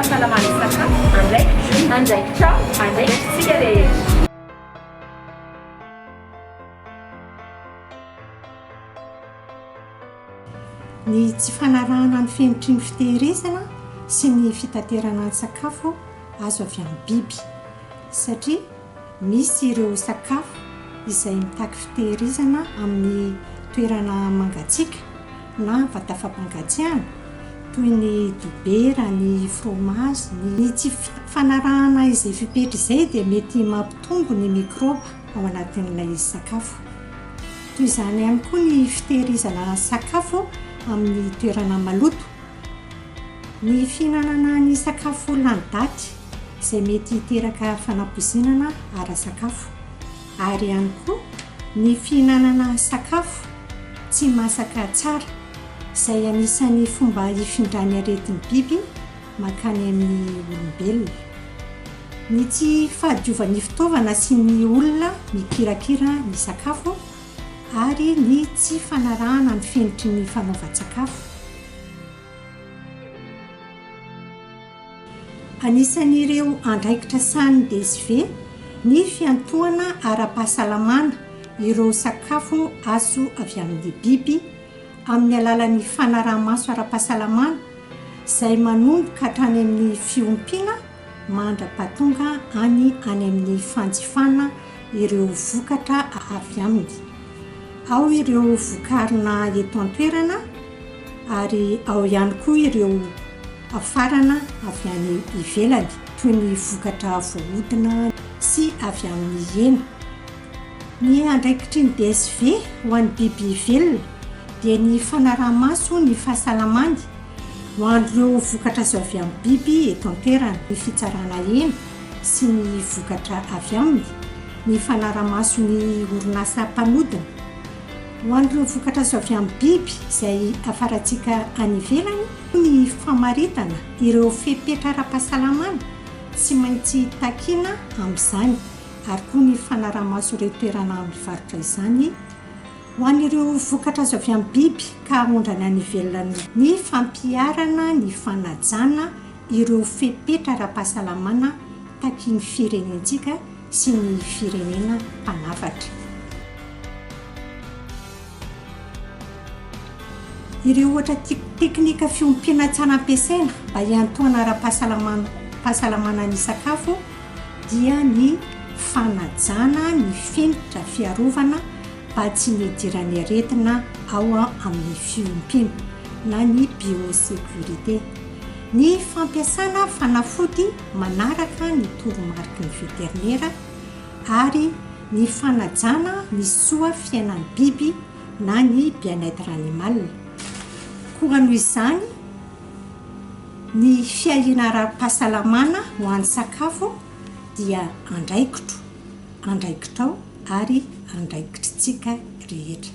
ara-pahasalaman'ny sakafo, andraikitro, andraikitrao, andraikitsika rehetra. Ny tsy fanarahana ny fenitry ny fitehirizana sy ny fitaterana ny sakafo azo avy amin'ny biby, satria misy ireo sakafo izay mitaky fitehirizana amin'ny toerana mangatsiaka na vata fampangatsiahana, toy ny dobera, ny frômazy. Ny tsy fanarahana izay fepetra izay dia mety mampitombo ny mikraoba ao anatin'ilay sakafo. Toy izany ihany koa ny fitehirizana sakafo amin'ny toerana maloto. Ny fihinanana ny sakafo lany daty izay mety hiteraka fanapoizinana ara-sakafo. Ary ihany koa ny fihinanana sakafo tsy masaka tsara izay anisan'ny fomba hifindran'ny aretin'ny biby mankany amin'ny olombelona. Ny tsy fahadiovan'ny fitaovana sy ny olona mikirakira ny sakafo ary ny tsy fanarahana ny fenitry ny fanaovan-tsakafo. Anisan'ireo andraikitra sahanin'ny DSV ny fiantohana ara-pahasalamana ireo sakafo azo avy amin'ny biby amin'ny alalan'ny fanaraha-maso ara-pahasalamana izay manomboka hatrany amin'ny fiompiana mandra-pahatonga any any amin'ny fanjifana ireo vokatra avy aminy. Ao ireo vokarina eto an-toerana ary ao ihany koa ireo afarana avy any ivelany toy ny vokatra voahodina sy avy amin'ny hena. Ny andraikitry ny DSV ho an'ny biby velona dia ny fanaraha-maso ny fahasalamany ho an'ireo vokatra azo avy amin'ny biby eto an-toerana, ny fitsarana hena sy ny vokatra avy aminy, ny fanaraha-maso ny orinasa mpanodina. Ho an'ireo vokatra azo avy amin'ny biby izay afarantsika any ivelany, ny famaritana ireo fepetra ara-pahasalamana tsy maintsy takiana amin'izany. ary koa ny fanaraha-maso ireo toerana mivarotra izany ho an'ireo vokatra azo avy amin'ny biby ka aondrana any ivelany ny fampiharana ny fanajana ireo fepetra ara-pahasalamana takian'ny firenentsika sy ny firenena mpanafatra. Ireo ohatra teknika fiompiana tsara ampiasaina mba hiantohana ara-pahasalamana pahasalamana ny sakafo dia ny fanajana ny fenitra fiarovana mba tsy nidiran'ny aretina ao amin'ny fiompiana na ny biosecurité, ny fampiasana fanafody manaraka ny toromariky ny veterinera ary ny fanajana ny soa fiainan'ny biby na ny bien-être animal. Koa noho izany, ny fiahiana ara-pahasalamana ho an'ny sakafo dia andraikitro, andraikitrao ary andraikitritsika rehetra.